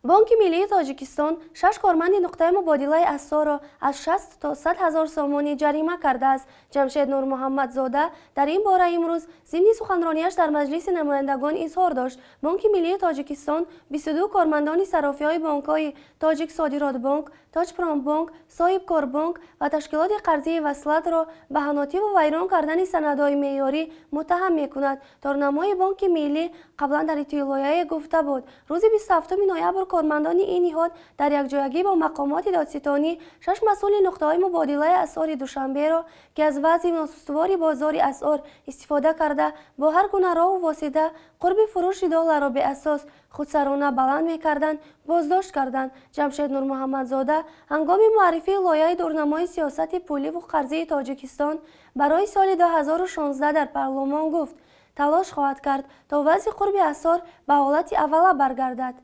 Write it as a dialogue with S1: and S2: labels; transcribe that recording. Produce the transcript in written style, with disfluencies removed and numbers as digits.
S1: Бонки Миллии Тоҷикистон шаш корманди нуқтаи мубодилаи асъорро аз 60 то 100 ҳазор сомонӣ ҷарима кардааст. Ҷамшед Нурмуҳаммадзода дар ин бора имрӯз зимни суханронияш дар Маҷлиси намояндагон изҳор дошт. Бонки Миллии Тоҷикистон 22 кормандони саррофиҳои бонкҳои Тоҷиксодиротбонк, Тоҷпромбонк, Соҳибкорбонк ва ташкилоти қарзии Васлатро ба ҳанотиву вайрон кардани санадҳои меъёрӣ муттаҳам мекунад. Торнамои Бонки Миллӣ қаблан дар иттилояе гуфта буд, рӯзи 27 ноябр кормандони ин ниҳод дар якҷоягӣ бо мақомоти додситонӣ шаш масъули нуқтаҳои мубодилаи асъори Душанберо, ки аз вазъи носустувори бозори асъор истифода карда, бо ҳар гуна роҳу восита қурби фурӯши долларро беасос худсарона баланд мекарданд, боздошт карданд. Ҷамшед Нурмуҳаммадзода ҳангоми муаррифии лоиҳаи дурнамои сиёсати пуливу қарзии Тоҷикистон барои соли 2016 дар парлумон гуфт, талош хоҳад кард, то вазъи қурби асъор ба ҳолати аввала баргардад.